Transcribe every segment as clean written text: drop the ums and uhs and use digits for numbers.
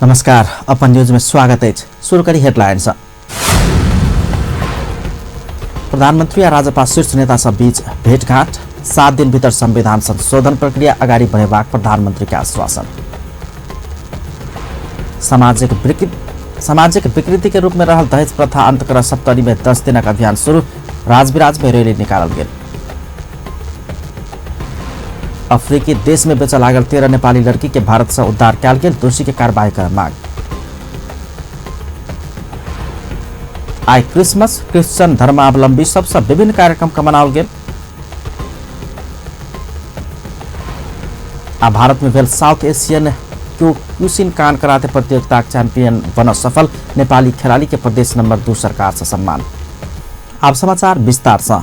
नमस्कार, अपन न्यूज में स्वागत अछि। शुरू करी हेडलाइन से। प्रधानमंत्री आ राजपा शीर्ष नेता सब बीच भेंटघाट। 7 दिन भीतर संविधान संशोधन प्रक्रिया अगाडि बढ़ेबाक प्रधानमंत्री के आश्वासन। सामाजिक विकृति के रूप में रहल दहेज प्रथा अंत कर सप्तरी में 10 दिनक अभियान शुरू। राजविराज में रैली निकालल गेल। अफ्रीकी देश में बेचऽ लागल 13 नेपाली लड़की के भारत से उद्धार कयल गेल। दोषी के कार्रवाई कर मांग। आइ क्रिसमस, क्रिश्चियन धर्मावलंबी सबसे विभिन्न कार्यक्रम के मनाओल गेल। आ भारत में भेल साउथ एशियन क्यूसिन कान कराते प्रतियोगिता चैंपियन बन सफल नेपाली खेलाड़ी के प्रदेश नंबर 2 सरकार से सम्मान। अब समाचार विस्तार से।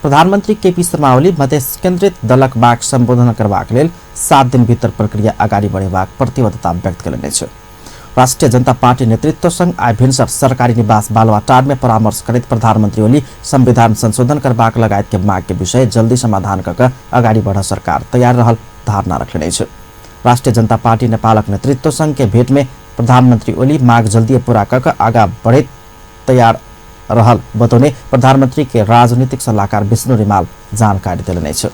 प्रधानमंत्री केपी शर्मा ओली मधेस केन्द्रित दलक माग सम्बोधन करबाक लेल 7 दिन भीतर प्रक्रिया अगाडि बढ़ेबाक प्रतिबद्धता व्यक्त कयलनि अछि। राष्ट्रिय जनता पार्टी नेतृत्व संग आइ भिनसर सरकारी निवास बालुवाटार में परामर्श करैत प्रधानमंत्री ओली संविधान संशोधन करबाक लगायत के माग के विषय जल्दी समाधान कऽ के अगाडि बढ़ सरकार तैयार रहल धारणा रखलनि अछि। राष्ट्रिय जनता पार्टी नेपालक नेतृत्व संग के भेंट में प्रधानमंत्री ओली माग जल्दी पूरा कऽ के आगा बढ़ैत तैयार रहल बतौने प्रधानमंत्री के राजनीतिक सल्लाहकार विष्णु रिमाल जानकारी देलनि अछि।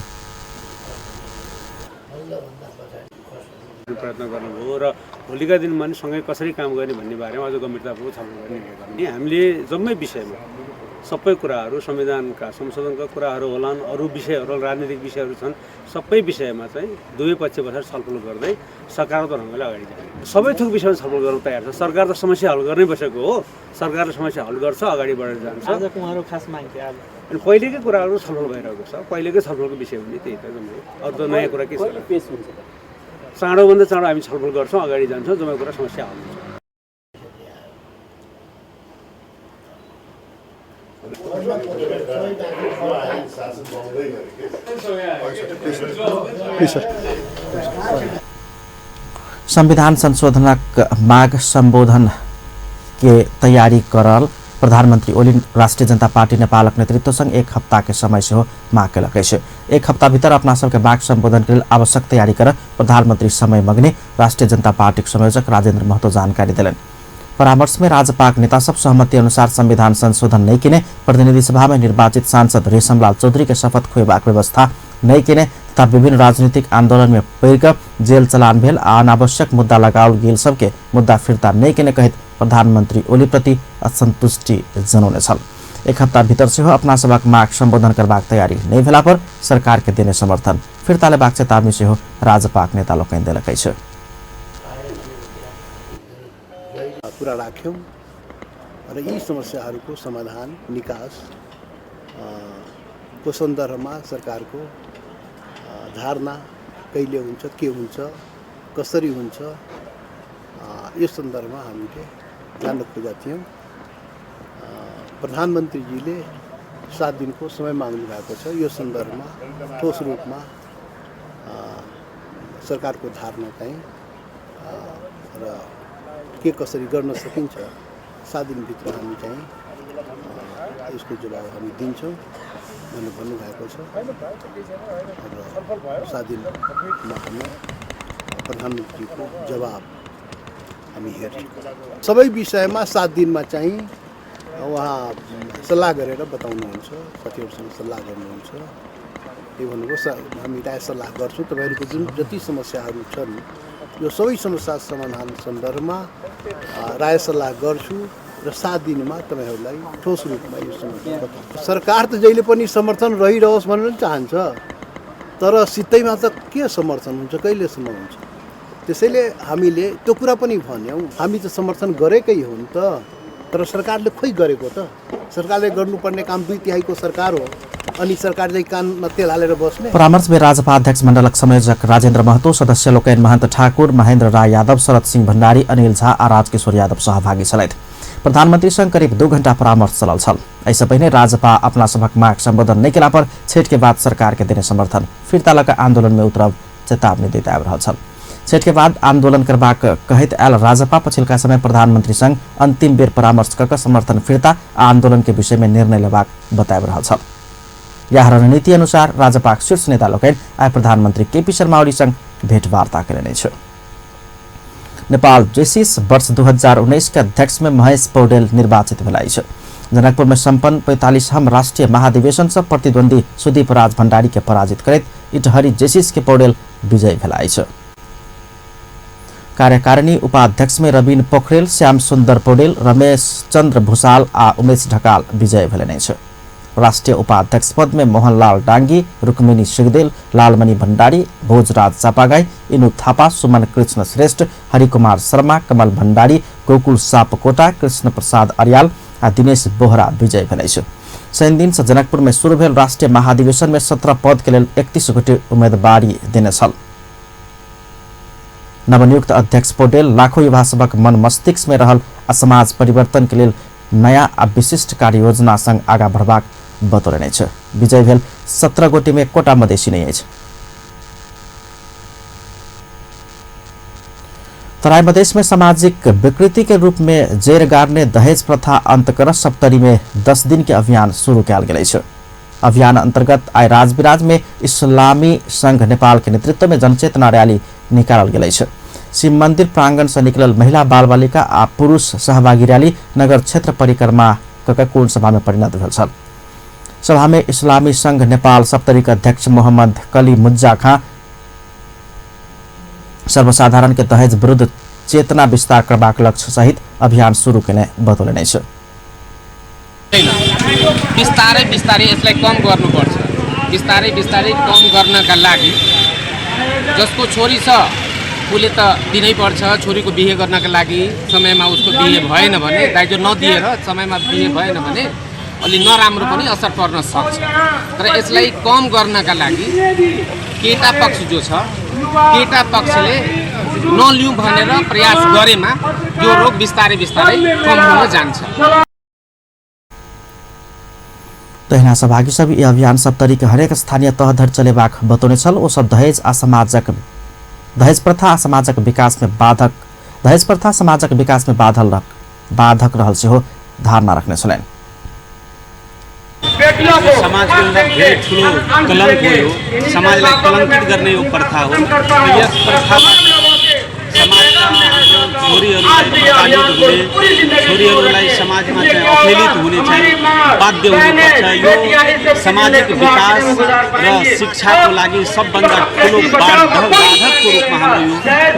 प्रयत्न गर्नुभयो र भोलिका दिनमा पनि सँगै कसरी काम गर्ने भन्ने बारेमा अझ गम्भीरतापूर्वक छलफल गर्ने निर्णय गर्ने। हामीले जम्मै विषयमा सबै कुराहरू, संविधानका संशोधनका कुराहरू होलान्, अरू विषयहरू, राजनीतिक विषयहरू छन्, सबै विषयमा चाहिँ दुवै पक्ष बसेर छलफल गर्दै सकारात्मक ढङ्गले अगाडि जाने। सबै थोक विषयमा छलफल गर्न तयार छ। सरकार त समस्या हल गर्नै बसेको हो। सरकारले समस्या हल गर्छ, अगाडि बढेर जान्छ। आजको उहाँहरू खास माग थियो आज। अनि पहिलेकै कुराहरू छलफल भइरहेको छ। पहिलेकै छलफलको विषय हुने त्यही त जम्मै। अरू त नयाँ कुरा के छ? पेश हुन्छ। चाँडोभन्दा चाँडो हामी छलफल गर्छौँ, अगाडि जान्छौँ, जम्मै कुरा समस्या हल हुन्छ। संविधान संशोधनक माग सम्बोधन के तैयारी करल प्रधानमंत्री ओली राष्ट्रिय जनता पार्टी नेपालक नेतृत्व संग 1 हप्ता के समय सेहो माग केलक अछि। 1 हप्ता भीतर अपना सबके माग सम्बोधन के लेल आवश्यक तैयारी कर प्रधानमंत्री समय मगने राष्ट्रिय जनता पार्टीक संयोजक राजेन्द्र महतो जानकारी देलनि। परामर्श में राजपाक नेता सब सहमति अनुसार संविधान संशोधन नहीं किने, प्रतिनिधि सभा में निर्वाचित सांसद रेशमलाल चौधरी के शपथ खुएबाक व्यवस्था नहीं किने तथा विभिन्न राजनीतिक आंदोलन में पड़ि जेल चलान भेल आ अनावश्यक मुद्दा लगाओल गेल सबके मुद्दा फिर्ता नहीं किने कहैत प्रधानमंत्री ओली प्रति असंतुष्टि जनौने छल। 1 हप्ता भीतर सेहो अपना सभक माग सम्बोधन करबाक तैयारी नहीं भेला पर सरकार के देने समर्थन फिर्ता लेबाक चेतावनी सेहो राजपाक नेता लोकनि देलक अछि। कुरा राख्यौँ र यी समस्याहरूको समाधान निकास को सन्दर्भमा सरकारको धारणा कहिले हुन्छ, के हुन्छ, कसरी हुन्छ, यस सन्दर्भमा हामीले जान्न खोजेका थियौँ। प्रधानमन्त्रीजीले 7 दिनको समय माग्नु भएको छ। यो सन्दर्भमा ठोस रूपमा सरकारको धारणा चाहिँ र के कसरी गर्न सकिन्छ 7 दिनभित्र हामी चाहिँ यसको जवाब हामी दिन्छौँ भनेर भन्नुभएको छ। र 7 दिनमा हामी प्रधानमन्त्रीको जवाब हामी हेर्छौँ। सबै विषयमा 7 दिनमा चाहिँ उहाँ सल्लाह गरेर बताउनुहुन्छ, साथीहरूसँग सल्लाह गर्नुहुन्छ। त्यही भन्नुभयो, हामी राय सल्लाह गर्छौँ। तपाईँहरूको जुन जति समस्याहरू छन् यो सबै समस्या समाधान सन्दर्भमा राय सल्लाह गर्छु र 7 दिनमा तपाईँहरूलाई ठोस रूपमा यो समस्या बताउँछु। सरकार त जहिले पनि समर्थन रहिरहोस् भनेर पनि चाहन्छ, तर सित्तैमा त के समर्थन हुन्छ, कहिलेसम्म हुन्छ? त्यसैले हामीले त्यो कुरा पनि भन्यौँ, हामी त समर्थन गरेकै हो नि त, तर सरकारले खोइ गरेको त? सरकारले गर्नुपर्ने काम 2/3 सरकार हो, अनि सरकार चाहिँ कानमा तेल हालेर बस्ने। परामर्श में राजपा अध्यक्ष मण्डलक संयोजक राजेन्द्र महतो, सदस्य लोकैन महन्त ठाकुर, महेन्द्र राय यादव, शरद सिंह भण्डारी, अनिल झा आ राजकिशोर यादव सहभागी छलथि। प्रधानमंत्री संग करीब 2 घंटा परामर्श चलल छल। एहिसँ पहिने राजपा अपना सभक माग सम्बोधन नहि केला पर छठि के बाद सरकार के देने समर्थन फिर्ता लऽ कऽ आंदोलन में उतरब चेतावनी दैत आबि रहल छल। छठि के बाद आंदोलन करबाक कहैत आयल राजपा पछिलका समय प्रधानमंत्री संग अंतिम बेर परामर्श कऽ समर्थन फिर्ता आ आंदोलन के विषय में निर्णय लेबाक बताबि रहल छल। यह रणनीति अनुसार राजपाक शीर्ष नेता लोकनि आइ प्रधानमंत्री केपी शर्मा ओली संग भेंटवार्ता कयलनि अछि। नेपाल जेसिस वर्ष 2019 के अध्यक्ष में महेश पौडेल निर्वाचित भेल अछि। जनकपुर में सम्पन्न 45हम राष्ट्रिय महाधिवेशन से प्रतिद्वंदी सुदीप राज भण्डारी के पराजित करैत इटहरी जेसिस के पौडेल विजयी भेल अछि। कार्यकारिणी उपाध्यक्ष में रविन पोखरेल, श्याम सुन्दर पौडेल, रमेश चन्द्र भूषाल आ उमेश ढकाल विजय भेलनि अछि। राष्ट्रिय उपाध्यक्ष पद में मोहनलाल डांगी, रुक्मिणी सिगदेल, लालमणि भण्डारी, भोजराज चापागाई, इनु थापा, सुमन कृष्ण श्रेष्ठ, हरिकुमार शर्मा, कमल भण्डारी, गोकुल सापकोटा, कृष्ण प्रसाद अर्याल आ दिनेश बोहरा विजय भेल अछि। शनिदिन से जनकपुर में शुरू भेल राष्ट्रिय महाधिवेशन में 17 पद के लेल 31 गोटे उम्मेदवारी देने छल। नवनियुक्त अध्यक्ष पौडेल लाखों युवा सभक मन मस्तिष्क में रहल आ समाज परिवर्तन के लेल नया आ विशिष्ट कार्ययोजना संग आगा बढ़बाक बतौलनि अछि। विजय भेल 17 गोटे में एकोटा मधेसी नहि अछि। तराई मधेश में सामाजिक विकृति के रूप में जेर गाड़ने दहेज प्रथा अंत कर सप्तरी में 10 दिन के अभियान शुरू कयल गेल अछि। अभियान अंतर्गत आइ राजविराज में इस्लामी संघ नेपाल के नेतृत्व में जनचेतना रैली निकालल गेल अछि। शिव मंदिर प्रांगण से निकलल महिला, बाल बालिका आ पुरुष सहभागी रैली नगर क्षेत्र परिक्रमा कऽ कोण सभा में परिणत भेल छल। सभा में इस्लामी संघ नेपाल सप्तरी के अध्यक्ष मोहम्मद कली मुज्जा खां सर्वसाधारण के दहेज विरुद्ध चेतना विस्तार करबाक लक्ष्य सहित अभियान शुरू केने बतौलनि अछि। बिस्तारै बिस्तारै यसलाई कम गर्नुपर्छ। बिस्तारै बिस्तारै कम गर्नका लागि जसको छोरी छ उसले त दिनै पर्छ। छोरीको बिहे गर्नका लागि समयमा उसको बिहे भएन भने, दाइजो नदिएर समयमा बिहे भएन भने अलि नराम्रो पनि असर पर्न सक्छ। तर यसलाई कम गर्नका लागि केटा पक्ष जो छ, केटा पक्षले नलिउँ भनेर प्रयास गरेमा यो रोग बिस्तारै बिस्तारै कम हुन जान्छ। तहिना सहभागी सब ई अभियान सप्तरी के हरेक स्थानीय तह धरि चलेबाक बतौने छल। ओ सब दहेज आ समाजक दहेज प्रथा आ समाजक विकास में बाधक दहेज प्रथा समाजक विकास में बाधक रहल सेहो धारणा रखने छलनि। समाजको एउटा धेरै ठुलो कलङ्क हो यो, समाजलाई कलङ्कित गर्ने यो प्रथा हो। यस प्रथा समाजका छोरीहरूलाई प्रताडित हुने, छोरीहरूलाई समाजमा चाहिँ अपहेलित हुने चाहिँ बाध्य हुनुपर्छ। यो सामाजिक विकास र शिक्षाको लागि सबभन्दा ठुलो बाधकको रूपमा हाम्रो यो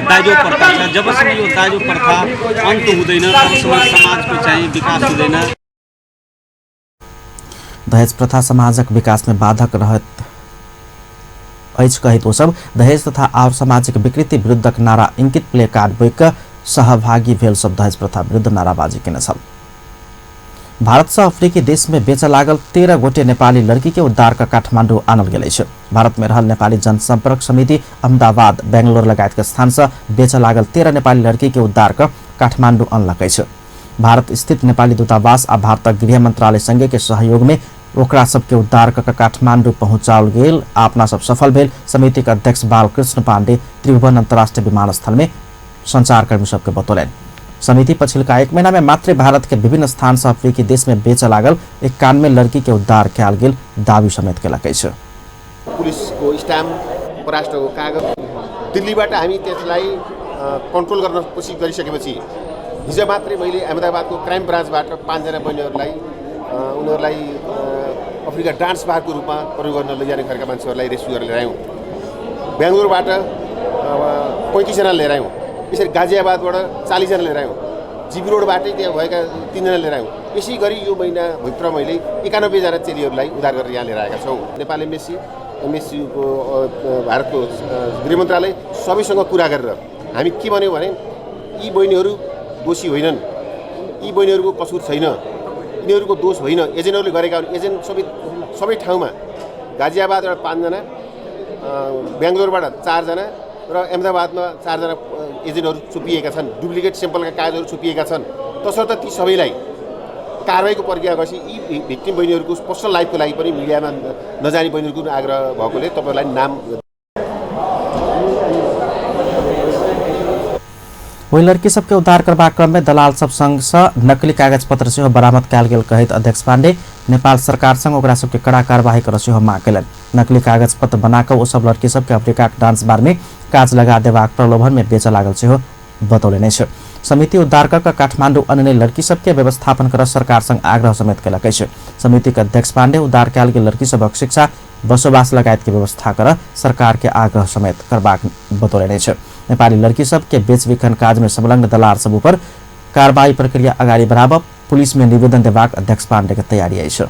दाइजो प्रथा छ। जबसम्म यो दाइजो प्रथा अन्त हुँदैन तबसम्म समाजको चाहिँ विकास हुँदैन। दहेज प्रथा समाजक विकास में बाधक रहत अछि कहैत ओ सब दहेज तथा आओर सामाजिक विकृति विरुद्धक नारा अंकित प्ले कार्ड बोकि कऽ सहभागी भेल सब दहेज प्रथा विरुद्ध नाराबाजी केने छल। भारत से अफ्रीकी देश में बेचऽ लागल 13 गोटे नेपाली लड़की के उद्धार कऽ काठमांडू आनल गेल अछि। भारत में रहल नेपाली जनसंपर्क समिति अहमदाबाद, बेंगलोर लगायत के स्थान से बेचऽ लागल 13 नेपाली लड़की के उद्धार कऽ काठमांडू अनलक अछि। भारत स्थित नेपाली दूतावास आ भारतक गृह मंत्रालय संगे के सहयोग में ओकरा सबके उद्धार कऽ काठमांडू पहुंचाओल गेल। अपना सब सफल भेल समिति के अध्यक्ष बालकृष्ण पांडे त्रिभुवन अंतर्राष्ट्रीय विमानस्थल में संचारकर्मी सबके बतौलनि। समिति पछिलका एक महीना में मात्रै भारत के विभिन्न स्थान से अफ्रीकी देश में बेचऽ लागल 91 लड़की के उद्धार कयल गेल दावी समेत केलक अछि। पुलिसको स्ट्याम्प, पराष्ट्रको कागज, दिल्लीबाट हामी त्यसलाई कन्ट्रोल गर्न कोसिस गरिसकेपछि हिजो मात्रै मैले अहमदाबादको क्राइम ब्रान्चबाट 5जना बहिनीहरूलाई उनीहरूलाई अफ्रिका डान्स बारको रूपमा प्रयोग गर्न लैजाने घरका मान्छेहरूलाई रेस्क्यु गरेर लिएर आयौँ। बेङ्गलोरबाट 35जना लिएर आयौँ। यसरी गाजियाबादबाट 40जना लिएर आयौँ। जिबी रोडबाटै त्यहाँ भएका 3जना लिएर आयौँ। यसै गरी यो महिनाभित्र मैले 91जना चेलीहरूलाई उद्धार गरेर यहाँ लिएर आएका छौँ। नेपाल एम्बेसी, एम्बेसीको भारतको गृह मन्त्रालय सबैसँग कुरा गरेर हामी के भन्यौँ भने यी बहिनीहरू दोषी होइनन्, यी बहिनीहरूको कसुर छैन, यिनीहरूको दोष होइन, एजेन्टहरूले गरेका हुन्। एजेन्ट सबै सबै ठाउँमा गाजियाबादबाट 5जना, बेङ्गलोरबाट 4जना र अहमदाबादमा 4जना एजेन्टहरू चुपिएका छन्। डुप्लिकेट स्याम्पलका कागजहरू छुपिएका छन्। तसर्थ ती सबैलाई कारवाहीको प्रक्रिया गरेपछि यी भिक्टिम बहिनीहरूको पर्सनल लाइफको लागि पनि मिडियामा नजाने बहिनीहरूको आग्रह भएकोले तपाईँहरूलाई नाम ओहि लड़की सबके उद्धार करबाक क्रम में दलाल सब संग से नकली कागज पत्र सेहो बरामद कयल गेल कहैत अध्यक्ष पांडे नेपाल सरकार संग ओकरा सबके कड़ा कार्यवाही करऽ सेहो मांग केलनि। नकली कागज पत्र बना कऽ ओ सब लड़की सबके अफ्रीकाक डांस बार में काज लगा देबाक प्रलोभन में बेचऽ लागल सेहो बतौले अछि। समिति उद्धार कऽ काठमाडौँ अनने लड़की सबके व्यवस्थापन कर सरकार संग आग्रह समेत केलक अछि। समिति के अध्यक्ष पाण्डे उद्धार कयल गेल लड़की सबक शिक्षा, बसोबास लगायत के व्यवस्था कर सरकार के आग्रह समेत करबाक बतौले अछि। नेपाली लड़की सबके बेचबिखन काज में संलग्न दलाल सब ऊपर कार्रवाई प्रक्रिया अगाडि बढ़ाब पुलिस में निवेदन देबाक अध्यक्ष पाण्डे के तैयारी अछि।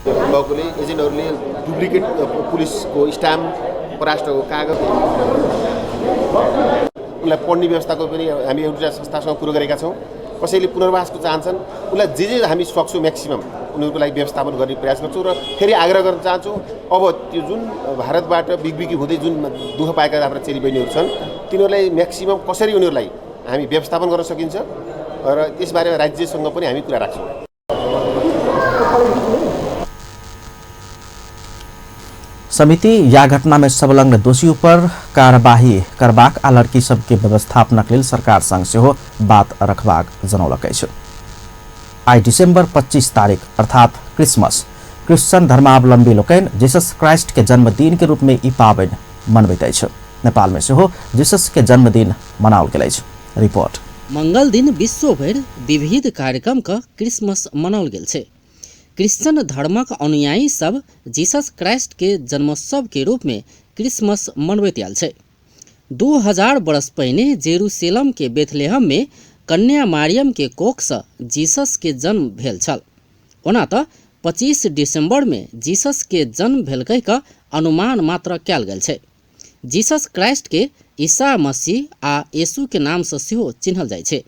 एजेन्टहरूले डुप्लिकेट पुलिसको स्ट्याम्प, पराष्ट्रको कागज, उनलाई पढ्ने व्यवस्थाको पनि हामी एउटा संस्थासँग कुरो गरेका छौँ। कसैले पुनर्वासको चाहन्छन्, उनलाई जे जे हामी सक्छौँ म्याक्सिमम् उनीहरूको लागि व्यवस्थापन गर्ने प्रयास गर्छौँ र फेरि आग्रह गर्न चाहन्छौँ। अब त्यो जुन भारतबाट बिगबिगी हुँदै जुन दुःख पाएका हाम्रा चेलीबहिनीहरू छन् तिनीहरूलाई म्याक्सिमम् कसरी उनीहरूलाई हामी व्यवस्थापन गर्न सकिन्छ र त्यसबारेमा राज्यसँग पनि हामी कुरा राख्छौँ। समिति या घटना में संलग्न दोषी पर कार्यवाही करबाक आ लड़की सबके व्यवस्थापनक लेल सरकार संग सेहो बात रखबाक जनौलक अछि। आइ डिसेम्बर 25 तारीख अर्थात क्रिसमस क्रिश्चियन धर्मावलम्बी लोकनि जीसस क्राइस्ट के जन्मदिन के रूप में ई पाबनि मनबैत अछि। नेपाल में सेहो जीसस के जन्मदिन मनाओल गेल अछि। रिपोर्ट। मंगल दिन विश्वभरि विविध कार्यक्रम क क्रिसमस मनाओल गेल छै। क्रिश्चियन धर्मक अनुयायी सब जीसस क्राइस्ट के जन्मोत्सव के रूप में क्रिसमस मनबैत आयल छै। 2000 वर्ष पहिने जेरूशलेम के बेथलेहम में कन्या मारियम के कोख से जीसस के जन्म भेल छल। ओना त 25 दिसंबर में जीसस के जन्म भेल कहि क अनुमान मात्र कयल गेल छै। जीसस क्राइस्ट के ईसा मसीह आ यीशु के नाम से सेहो चिन्हल जाइ छै।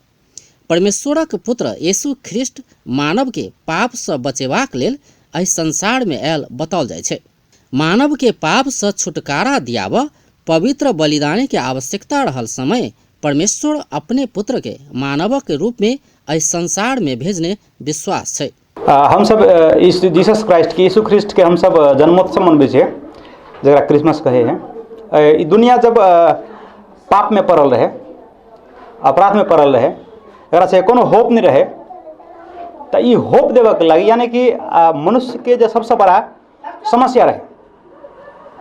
परमेश्वरक पुत्र यीशु ख्रिस्ट मानव के पाप से बचेबाक लेल एहि संसार में आयल बताओल जाइ छै। मानव के पाप से छुटकारा दियाब पवित्र बलिदान के आवश्यकता रहल समय परमेश्वर अपने पुत्र के मानव के रूप में एहि संसार में भेजने विश्वास छै। हम सब जीसस क्राइस्ट के, यीशु ख्रिस्ट के हम सब जन्मोत्सव मनबै छियै, जकरा क्रिसमस कहै है। ई दुनिया जब पाप में पड़ल रहे, अपराध में पड़ल रहे, एकरा से कोनो होप नहीं रहे, तो ई होप देबऽके लागि यानी कि मनुष्य के जे सबसे बड़ा समस्या रहे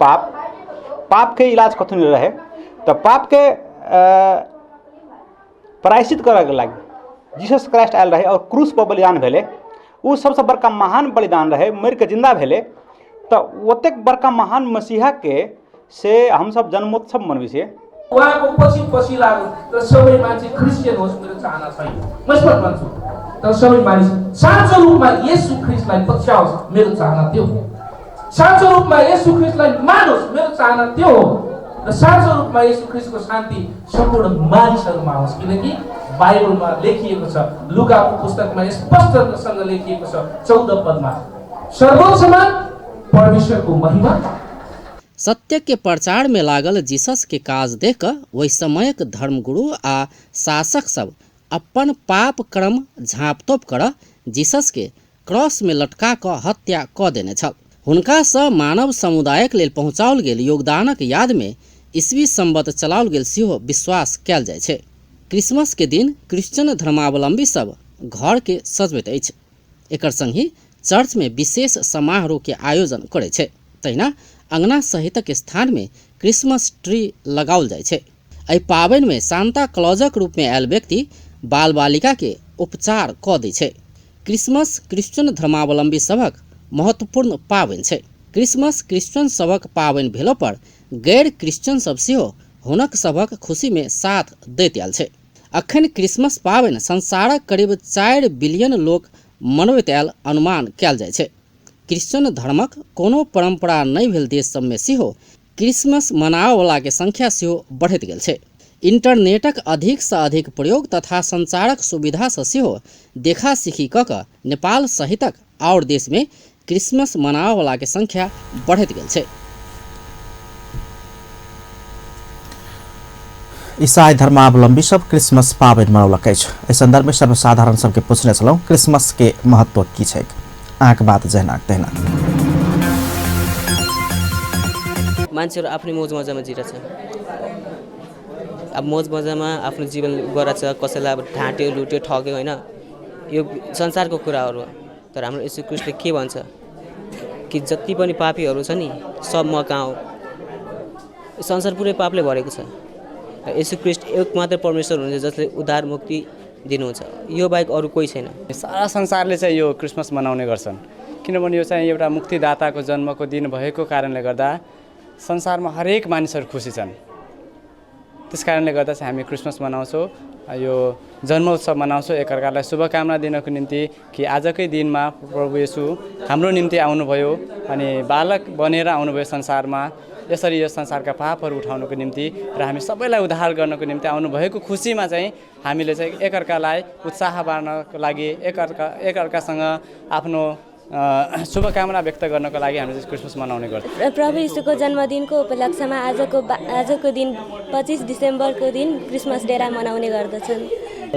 पाप, पाप के इलाज कथी नहीं रहे, तो पाप के प्रायश्चित करऽके लागि जीसस क्राइस्ट आयल रहे और क्रूस पर बलिदान भेलै। ओ सबसे बड़का महान बलिदान रहे, मरि के जिंदा भेलै। तो ओतेक बड़का महान मसीहा के से हमसब जन्मोत्सव मनबै छियै। उहाँको पछि पछि लागु तर सबै मान्छे क्रिस्चियन होस् मेरो चाहना छैन, म स्पष्ट भन्छु। तर सबै मानिस साँचो रूपमा येशू ख्रिस्टलाई पछ्याओस् मेरो चाहना त्यो हो। साँचो रूपमा येशू ख्रिस्टलाई मानोस् मेरो चाहना त्यो हो। र साँचो रूपमा येशू ख्रिस्टको शान्ति सम्पूर्ण मानिसहरूमा आओस्, किनकि बाइबलमा लेखिएको छ, लुकाको पुस्तकमा स्पष्टसँग लेखिएको छ 14 पदमा, सर्वोच्चमा परमेश्वरको महिमा। सत्य के प्रचार में लागल जीसस के काज देख कऽ ओहि समयक धर्मगुरु आ शासक सब अपन पाप कर्म झाँपतोप कर जीसस के क्रॉस में लटका कऽ हत्या कऽ देने छल। हुनका सँ मानव समुदायक लेल पहुँचाओल गेल योगदानक याद में ईस्वी संवत चलाओल गेल सेहो विश्वास कयल जाइ छै। क्रिसमस के दिन क्रिश्चियन धर्मावलम्बी सब घर के सजबैत अछि। एकर संगहि चर्च में विशेष समारोह के आयोजन करै छै। तहिना अंगना सहितक स्थान में क्रिसमस ट्री लगाओल जाइ छै। एहि पाबनि में सांता क्लॉजक रूप में आयल व्यक्ति बाल बालिका के उपचार कऽ दै छै। क्रिसमस क्रिश्चियन धर्मावलम्बी सभक महत्वपूर्ण पाबनि छै। क्रिसमस क्रिश्चियन सभक पाबनि भेलो पर गैर क्रिश्चियन सब सेहो हुनक सभक खुशी में साथ दैत आयल छै। अखन क्रिसमस पाबनि संसारक करीब 4 बिलियन लोक मनबैत आयल अनुमान कयल जाइ छै। क्रिश्चियन धर्मक कोनो परंपरा नहि भेल देश सब में सेहो क्रिसमस मनावला के संख्या सेहो बढ़ैत गेल छै। इंटरनेटक अधिक से अधिक प्रयोग तथा संचारक सुविधा से सेहो देखा सीखी कऽ कऽ नेपाल सहितक आओर देश में क्रिसमस मनावला के संख्या बढ़ैत गेल छै। ईसाई धर्मावलम्बी सब क्रिसमस पाबनि मनौलक अछि। एहि संदर्भ में सर्वसाधारण सबके पूछने छलहुँ क्रिसमस के महत्व की छैक, अहाँके बात जहिना तहिना। मान्छेहरू आफ्नै मोज मजामा जिरहेछ, अब मोज मजामा आफ्नो जीवन गराछ, कसैलाई अब ढाँट्यो लुट्यो ठग्यो होइन, यो संसारको कुराहरू हो। तर हाम्रो येशू ख्रिस्टले के भन्छ कि जति पनि पापीहरू छ नि सब म कहाँ हो, संसार पुरै पापले भरेको छ येशू ख्रिस्ट एक मात्र परमेश्वर हुनुहुन्छ जसले उद्धार मुक्ति दिनुहुन्छ, यो बाहेक अरू कोही छैन। सारा संसारले चाहिँ यो क्रिसमस मनाउने गर्छन्, किनभने यो चाहिँ एउटा मुक्तिदाताको जन्मको दिन भएको कारणले गर्दा संसारमा हरेक मानिसहरू खुसी छन्। त्यस कारणले गर्दा चाहिँ हामी क्रिसमस मनाउँछौँ, यो जन्मोत्सव मनाउँछौँ एकअर्कालाई शुभकामना दिनको निम्ति कि आजकै दिनमा प्रभु येशू हाम्रो निम्ति आउनुभयो अनि बालक बनेर आउनुभयो संसारमा, यसरी यो संसारका पापहरू उठाउनको निम्ति र हामी सबैलाई उद्धार गर्नको निम्ति आउनुभएको खुसीमा चाहिँ हामीले चाहिँ एकअर्कालाई उत्साह बाँड्नको लागि, एकअर्कासँग आफ्नो शुभकामना व्यक्त गर्नको लागि हामीले क्रिसमस मनाउने गर्छौँ। प्रभु यीशुको जन्मदिनको उपलक्ष्यमा आजको दिन 25 डिसेम्बरको दिन क्रिसमस डेरा मनाउने गर्दछन्।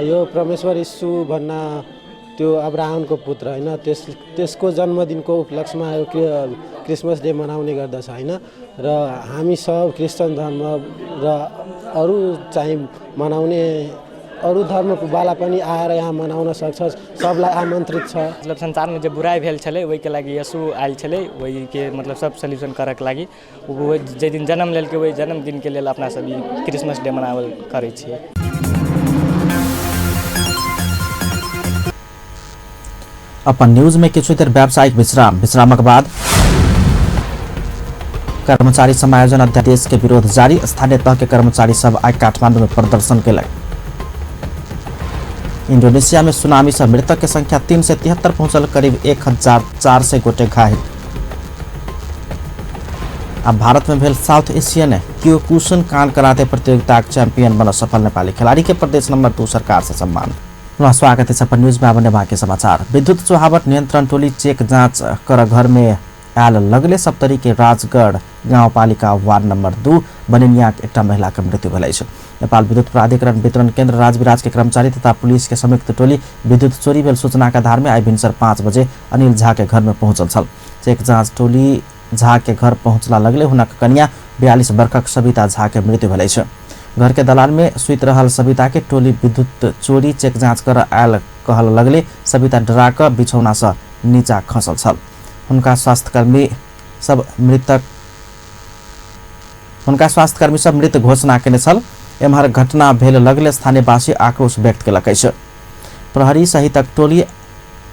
यो परमेश्वर यीशु भन्न त्यो अब्राहमको पुत्र हैन, त्यसको जन्मदिनको उपलक्ष्यमा यो क्रिसमस डे मनाउने गर्दछ हैन। र हामी सब क्रिस्चियन धर्म र अरू चाहिँ मनाउने अरू धर्मको वाला पनि आएर यहाँ मनाउन सक्छ, सबलाई आमन्त्रित छ। मतलब संसारमे जे बुराइ भेल छलै ओहिके लागि यीशु आयल छलै, ओहिके मतलब सब सोल्यूशन करैके लागि ओ जाहि दिन जन्म लेलकै ओहि जन्मदिनके लेल अपना सब ई क्रिसमस डे मनावल करै छियै। अपन न्यूज में किछु देर व्यावसायिक विश्राम, विश्रामक बाद कर्मचारी समायोजन अध्यादेश के विरोध जारी, स्थानीय तह के कर्मचारी सब आइ काठमांडू में प्रदर्शन केलक। इंडोनेशिया में सुनामी से मृतक के संख्या 373 पहुंचल, करीब 1400 गोटे घायल। अब भारत में भेल साउथ एशियन क्योकुशिन कान कराते प्रतियोगिता चैंपियन बनल सफल नेपाली खिलाड़ी के प्रदेश नंबर 2 सरकार से सम्मान। पुनः स्वागत है अपन न्यूज में। अब बाँकी समाचार। विद्युत चुहावट नियंत्रण टोली चेक जांच कर घर में आयल लगले सप्तरी के राजगढ़ गाउँपालिका वार्ड नंबर 2 बनेनिया एक महिला के मृत्यु भेल अछि। नेपाल विद्युत प्राधिकरण वितरण केन्द्र राजविराज के कर्मचारी तथा पुलिस के संयुक्त टोली विद्युत चोरी भेल सूचना के आधार में आइ भिनसर 5 बजे अनिल झा के घर में पहुंचल छल। चेक जांच टोली झा के घर पहुंचला लगले हुनक कनिया 42 वर्षक सविता झा के मृत्यु भेल अछि। घर के दलान में सुति रहल सविता के टोली विद्युत चोरी चेक जांच कर आयल कहल लगले सविता डरा कऽ बिछौना से नीचा खसल छल। हुनका स्वास्थ्यकर्मी सब मृत घोषणा केने छल। एम्हर घटना भेल लगले स्थानीयवासी आक्रोश व्यक्त केलक अछि। प्रहरी सहितक टोली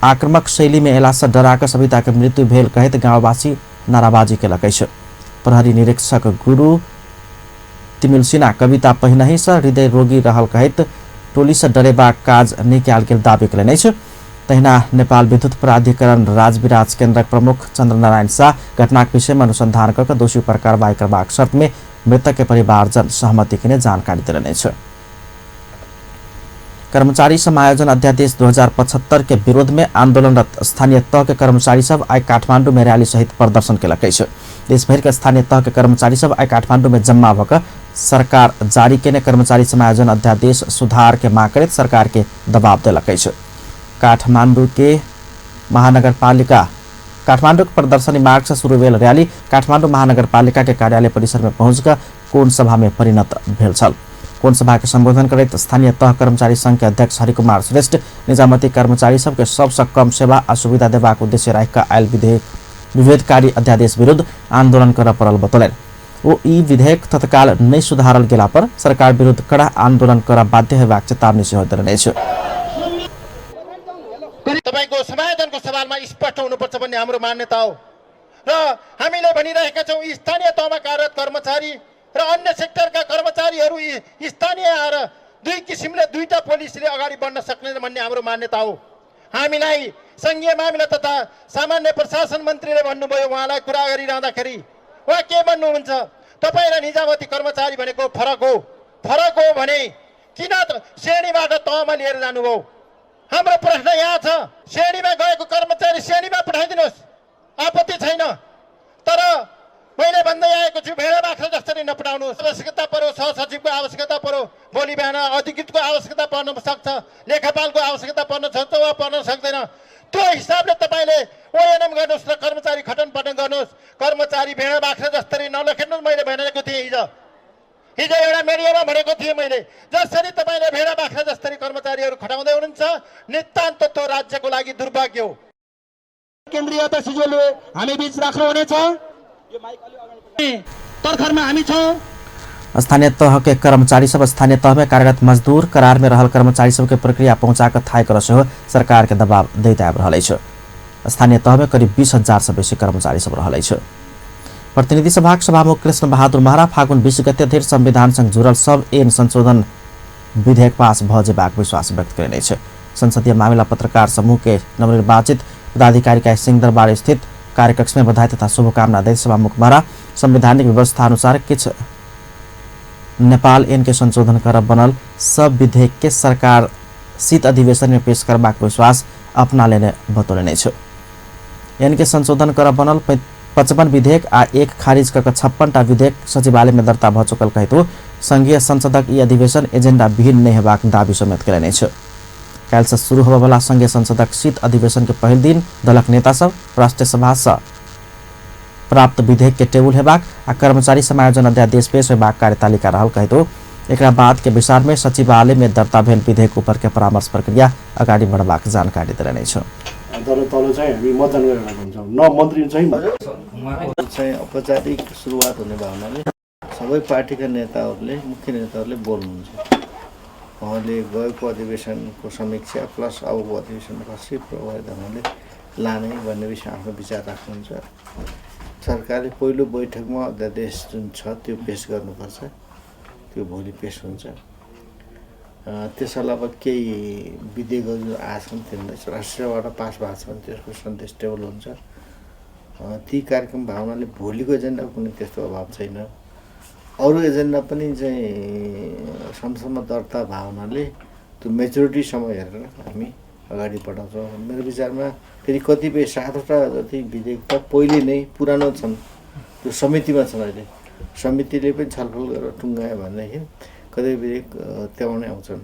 आक्रामक शैली में अयला से डरा कऽ सविता के मृत्यु भेल कहैत गाँववासी नाराबाजी केलक अछि। प्रहरी निरीक्षक गुरु तिमिलसिना कविता पहिनहि से हृदय रोगी रहल कहैत टोली से डरेबाक काज नहि कयल गेल दावी केलनि अछि। तहिना नेपाल विद्युत प्राधिकरण राजविराज केन्द्रक प्रमुख चंद्रनारायण शाह घटनाक विषय में अनुसंधान कऽ दोषी पर कार्रवाई करबाक शर्त में मृतक के परिवारजन सहमति केने जानकारी देलनि अछि। कर्मचारी समायोजन अध्यादेश 2075 के विरोध में आंदोलनरत स्थानीय तह के कर्मचारी सब आइ काठमांडू में रैली सहित प्रदर्शन केलक अछि। देशभरि के स्थानीय तह के कर्मचारी सब आइ काठमांडू में जम्मा भऽ कऽ सरकार जारी केने कर्मचारी समायोजन अध्यादेश सुधार के मांग करैत सरकार के दबाव देलक अछि। काठमांडू के महानगरपालिका काठमांडू के प्रदर्शनी मार्ग से शुरू भेल रैली काठमांडू महानगरपालिका के कार्यालय परिसर में पहुंचकर कोण सभा में परिणत भेल छल। कोण सभा के संबोधन करैत स्थानीय तह कर्मचारी संघ के अध्यक्ष हरिकुमार श्रेष्ठ निजामती कर्मचारी सबके सबसँ कम सेवा आ सुविधा देबाक उद्देश्य राखि कऽ आयल विधेयक विभेदकारी अध्यादेश विरुद्ध आंदोलन करऽ पड़ल बतौलनि। ओ ई विधेयक तत्काल नहि सुधारल गेला पर सरकार विरुद्ध कड़ा आंदोलन करऽ बाध्य हेबाक चेतावनी सेहो देलनि अछि। तपाईको समायोजनको सवालमा स्पष्ट हुनुपर्छ भन्ने हाम्रो मान्यता हो र हामीले भनिरहेका छौँ स्थानीय तहमा कार्यरत कर्मचारी र अन्य सेक्टरका कर्मचारीहरू स्थानीय आएर दुई किसिमले दुईटा पोलिसीले अगाडि बढ्न सक्ने भन्ने हाम्रो मान्यता हो। हामीलाई संघीय मामिला तथा सामान्य प्रशासन मन्त्रीले भन्नुभयो, उहाँलाई कुरा गरिरहँदाखेरि उहाँ के भन्नुहुन्छ, तपाईँ र निजामती कर्मचारी भनेको फरक हो। फरक हो भने किन श्रेणीबाट तहमा लिएर जानुभयो? हाम्रो प्रश्न यहाँ छ, श्रेणीमा गएको कर्मचारी श्रेणीमा पठाइदिनुहोस्, आपत्ति छैन, तर मैले भन्दै आएको छु भेडा बाख्रा जसरी नपठाउनुहोस्। आवश्यकता पर्यो सहसचिवको आवश्यकता पर्यो, भोलि बिहान अधिकृतको आवश्यकता पर्न सक्छ, लेखापालको आवश्यकता पर्न सक्छ वा पर्न सक्दैन। त्यो हिसाबले तपाईँले ओएनएम गर्नुहोस् र कर्मचारी खटन पटन गर्नुहोस्। कर्मचारी भेडा बाख्रा जसरी नलखेट्नुहोस्। मैले भनेको थिएँ हिजो हिजो एउटा मिडियामा भनेको थिएँ मैले, जसरी तपाईँले भेडा बाख्रा जसरी कर्मचारीहरू खटाउँदै हुनुहुन्छ नितान्त त्यो राज्यको लागि दुर्भाग्य हो। केन्द्रीय अध्यक्षज्यूले हामी बीच राख्नुहुनेछ। तर्खरमा हामी छौँ। स्थानीय तह के कर्मचारी सब स्थानीय तह में कार्यरत मजदूर करार में रहल कर्मचारी सबके प्रक्रिया पहुंचा कऽ थाय करऽ सेहो सरकार के दबाव दैत आबि रहल अछि। स्थानीय तह में करीब 20,000 से बेसी कर्मचारी सब रहल अछि। प्रतिनिधि सभाक सभामुख कृष्ण बहादुर महरा फागुन 20 गते धरि संविधान संग जुड़ल सब ऐन संशोधन विधेयक पास भऽ जेबाक विश्वास व्यक्त कयने अछि। संसदीय मामिला पत्रकार समूह के नवनिर्वाचित पदाधिकारी का सिंहदरबार स्थित कार्यकक्ष में बधाई तथा शुभकामना दैत सभामुख महरा संवैधानिक व्यवस्था अनुसार किछु नेपाल ऐन के संशोधन करब बनल सब विधेयक के सरकार शीत अधिवेशन में पेश करबाक विश्वास अपना लेने बतौलनि अछि। ऐन के संशोधन करब बनल 55 विधेयक आ 1 खारिज कऽ 56टा विधेयक सचिवालय में दर्ता भऽ चुकल कहितो संघीय संसदक ई अधिवेशन एजेंडा विहीन नहि हेबाक दावी समेत कयलनि अछि। काल्हि से शुरू होबयवला संघीय संसदक शीत अधिवेशन के पहिल दिन दलक नेता सब राष्ट्रीय सभा से प्राप्त विधेयक के टेबुल हेबाक आ कर्मचारी समायोजन अध्यादेश पेश हेबाक कार्यतालिका रहल कहितो एकरा बाद के बैसार में सचिवालय में दर्ता भेल विधेयक ऊपर के परामर्श प्रक्रिया अगाडि बढ़बाक जानकारी देलनि अछि। तर तल चाहिँ हामी मतदान गरेर भन्छौँ न मन्त्री चाहिँ उहाँको चाहिँ औपचारिक सुरुवात हुने भावनाले सबै पार्टीका नेताहरूले मुख्य नेताहरूले बोल्नुहुन्छ। उहाँले गएको अधिवेशनको समीक्षा प्लस अबको अधिवेशनमा कसरी प्रभावी ढङ्गले लाने भन्ने विषय आफ्नो विचार राख्नुहुन्छ। सरकारले पहिलो बैठकमा अध्यादेश जुन छ त्यो पेश गर्नुपर्छ, त्यो भोलि पेश हुन्छ। त्यस अलावा केही विधेयकहरू जुन आएका छन् तिनलाई राष्ट्रियबाट पास भएको छ भने त्यसको सन्देश टेबल हुन्छ। ती कार्यक्रम भावनाले भोलिको एजेन्डा कुनै त्यस्तो अभाव छैन। अरू एजेन्डा पनि चाहिँ संसदमा दर्ता भावनाले त्यो मेजोरिटीसम्म हेरेर हामी अगाडि बढाउँछौँ। मेरो विचारमा फेरि कतिपय 7वटा जति विधेयक त पहिले नै पुरानो छन्, त्यो समितिमा छन्। अहिले समितिले पनि छलफल गरेर टुङ्गायो भनेदेखि कतिपय विधेयक त्यहाँ नै आउँछन्।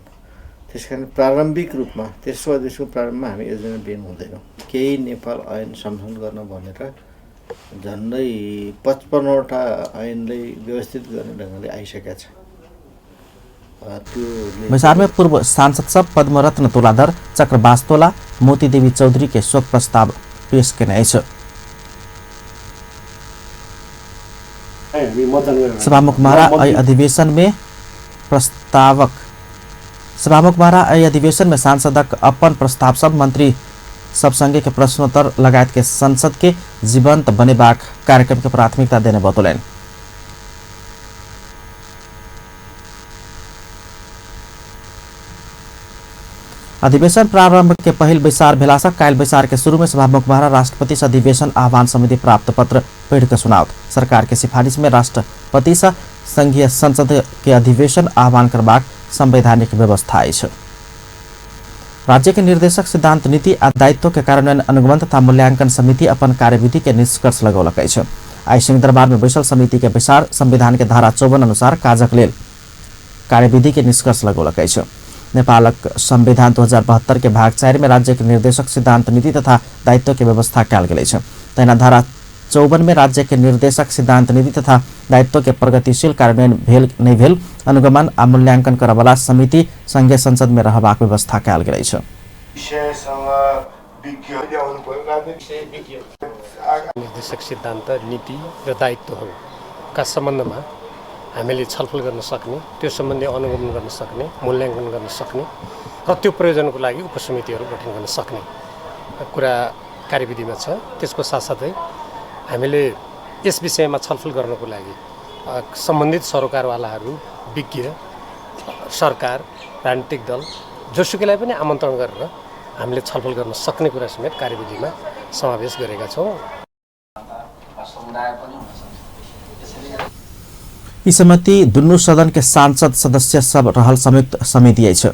त्यस कारण प्रारम्भिक रूपमा तेस्रो अधिवेशनको प्रारम्भमा हामी योजना बिहेन हुँदैनौँ। केही नेपाल ऐन संशोधन गर्न भनेर झन्डै 55वटा ऐनलाई व्यवस्थित गर्ने ढङ्गले आइसकेका छ। बैसार में पूर्व सांसद सब पद्मरत्न तुलाधर, चक्र बास्तोला, मोतीदेवी चौधरी के शोक प्रस्ताव पेश केने अछि। सभामुख महरा एहि अधिवेशन में प्रस्तावक सभामुख महरा एहि अधिवेशन में सांसदक अपन प्रस्ताव सब मंत्री सब संगे के प्रश्नोत्तर लगायत के संसद के जीवंत बनेबाक कार्यक्रम के प्राथमिकता देने बतौलनि। अधिवेशन प्रारंभ के पहिल बैसार भेला से काल्हि बैसार के शुरू में सभामुख महरा राष्ट्रपति से अधिवेशन आह्वान समिति प्राप्त पत्र पढ़ि कऽ सुनाओत। सरकार के सिफारिश में राष्ट्रपति से संघीय संसद के अधिवेशन आह्वान करबाक संवैधानिक व्यवस्था अछि। राज्य के निर्देशक सिद्धांत नीति आ दायित्व के कार्यान्वयन अनुगमन तथा मूल्यांकन समिति अपन कार्यविधि के निष्कर्ष लगौलक अछि। आइ सिंहदरबार में बैसल समिति के बैसार संविधान के धारा 54 अनुसार काजक लेल कार्यविधि के निष्कर्ष लगौलक अछि। नेपालक संविधान 2072 के भाग 4 में राज्य के निर्देशक सिद्धांत नीति तथा दायित्व के व्यवस्था कयल गेल अछि। तहिना धारा 54 में राज्य के निर्देशक सिद्धांत नीति तथा दायित्व के प्रगतिशील कार्यान्वयन भेल नहि भेल अनुगमन आ मूल्यांकन करऽवला समिति संघीय संसद में रहबाक व्यवस्था कयल गेल अछि। निर्देशक सिद्धान्त नीति र दायित्वहरूका सम्बन्धमा हामीले छलफल गर्न सक्ने, त्यो सम्बन्धी अनुगमन गर्न सक्ने, मूल्याङ्कन गर्न सक्ने र त्यो प्रयोजनको लागि उपसमितिहरू गठन गर्न सक्ने कुरा कार्यविधिमा छ। त्यसको साथसाथै हामीले यस विषयमा छलफल गर्नको लागि सम्बन्धित सरोकारवालाहरू, विज्ञ, सरकार, राजनीतिक दल जोसुकैलाई पनि आमन्त्रण गरेर हामीले छलफल गर्न सक्ने कुरा समेत कार्यविधिमा समावेश गरेका छौँ। यी समिति दुनू सदन के सांसद सदस्य सब रहल संयुक्त समिति अछि।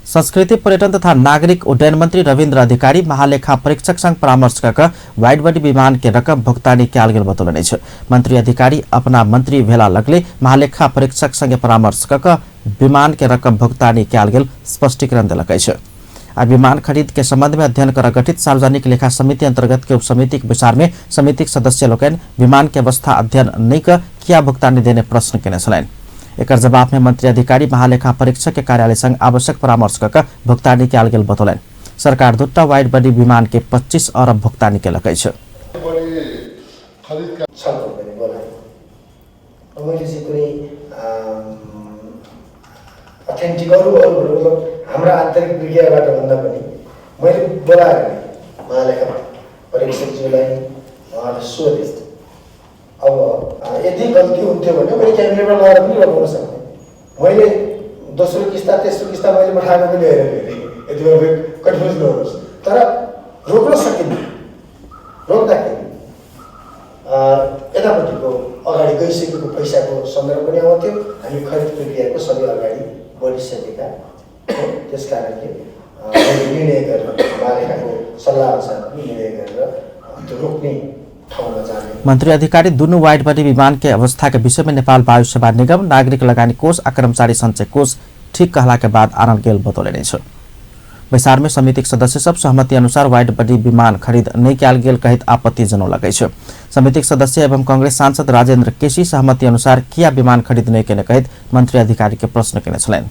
संस्कृति पर्यटन तथा नागरिक उड्डयन मंत्री रविन्द्र अधिकारी महालेखा परीक्षक संग परामर्श कऽ वाइड बॉडी विमान के रकम भुगतानी कयल गेल बतौलनि अछि। मंत्री अधिकारी अपना मंत्री भेला लगले महालेखा परीक्षक संगे परामर्श कऽ विमान के रकम भुगतानी कयल गेल स्पष्टीकरण देलक अछि। आ विमान खरीद के संबंध में अध्ययन कर गठित सार्वजनिक लेखा समिति अंतर्गत के उपसमिति के बैसार में समिति के सदस्य लोकनि विमान के अवस्था अध्ययन नहि कऽ किया भुगतानी देने प्रश्न केने छलनि। एकर जवाब में मंत्री अधिकारी महालेखा परीक्षक के कार्यालय संग आवश्यक परामर्श कऽ भुगतानी कयल गेल बतौलनि। सरकार दूटा वाइड बॉडी विमान के 25 अरब भुगतानी केलक अछि। मैले चाहिँ कुनै अथेन्टिक अरू अरूहरू मतलब हाम्रा आन्तरिक प्रक्रियाबाट भन्दा पनि मैले बोलाएर महालेखा परीक्षकज्यूलाई उहाँलाई सोधेँ। अब यदि गल्ती हुन्थ्यो भने मैले क्याबिनेटमा लगाएर पनि रोकाउन सक्थेँ। मैले दोस्रो किस्ता तेस्रो किस्ता मैले पठाएको पनि होइन, फेरि यदि कन्फ्युज नहोस्, तर रोक्न सकिन्थ्यो। रोक्दाखेरि यतापट्टिको अगाडि गइसकेको पैसाको सन्दर्भ पनि आउँथ्यो, हामी खरिद प्रक्रियाको सबै अगाडि बढिसकेका थियौँ। त्यस कारणले मैले निर्णय गरेर महालेखाको सल्लाह अनुसार पनि निर्णय गरेर त्यो रोक्ने ठाउँमा जाने। मन्त्री अधिकारी दुनू वाइड बडी विमान के अवस्था के विषय में नेपाल वायु सेवा निगम, नागरिक लगानी कोष आ कर्मचारी संचय कोष ठीक कहला के बाद आनल गेल बतौलनि अछि। बैसार में समितिक सदस्य सब सहमति अनुसार वाइड बडी विमान खरीद नहि कयल गेल कहैत आपत्ति जनौलक अछि। समितिक सदस्य एवं कांग्रेस सांसद राजेंद्र केसी सहमति अनुसार किया विमान खरीद नहि केने कहैत मंत्री अधिकारी के प्रश्न केने छलनि।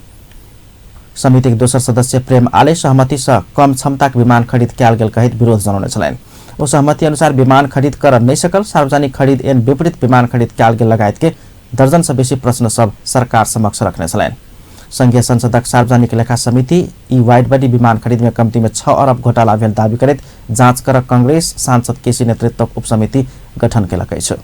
समितिक दोसर सदस्य प्रेम आले सहमति सँ कम क्षमताक विमान खरीद कयल गेल कहैत विरोध जनौने छलनि। ओ सहमति अनुसार विमान खरीद कर नहि सकल, सार्वजनिक खरीद एन विपरीत विमान खरीद कयल गेल लगायत के दर्जन सँ बेसी प्रश्न सब सरकार समक्ष रखने छलनि। संघीय संसदक सार्वजनिक लेखा समिति ई वाइड बडी विमान खरीद में कम्ती में 6 अरब घोटाला भेल दावी करैत जांच कर कांग्रेस सांसद केसी नेतृत्वक उपसमिति गठन केलक अछि।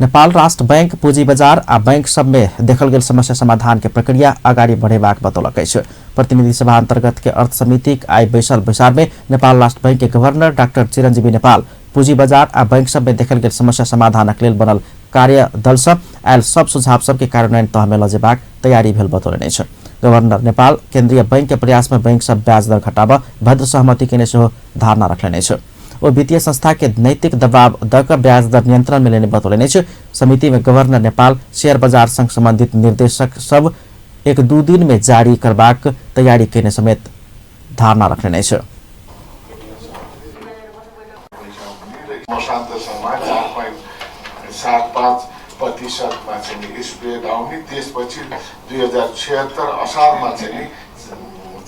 नेपाल राष्ट्र बैंक पूंजी बजार आ बैंक सब में देखल गेल समस्या समाधान के प्रक्रिया अगाडि बढ़ेबाक बतौलक अछि। प्रतिनिधि सभा अंतर्गत के अर्थ समितिक आइ बैसल बैसार में नेपाल राष्ट्र बैंक के गवर्नर डाक्टर चिरंजीवी नेपाल पूंजी बजार आ बैंक सब में देखल गेल समस्या समाधानक लेल बनल कार्य दल सब आयल सब सुझाव सबके कार्यान्वयन तह में लजेबाक तैयारी भेल बतौलनि अछि। गवर्नर नेपाल केंद्रीय बैंक के प्रयास में बैंक सब ब्याज दर घटाबऽ भद्र सहमति केने सेहो धारणा रखलनि अछि। ओ वित्तीय संस्था के नैतिक दबाव दऽ कऽ ब्याज दर नियंत्रण में लेने बतौलनि अछि। समिति में गवर्नर नेपाल शेयर बजार संग संबंधित निर्देशक सब 1-2 दिन में जारी करबाक तैयारी केने समेत धारणा रखलनि अछि। 4.75% चाहिँ स्प्रेड आउने, त्यसपछि 2076 असारमा चाहिँ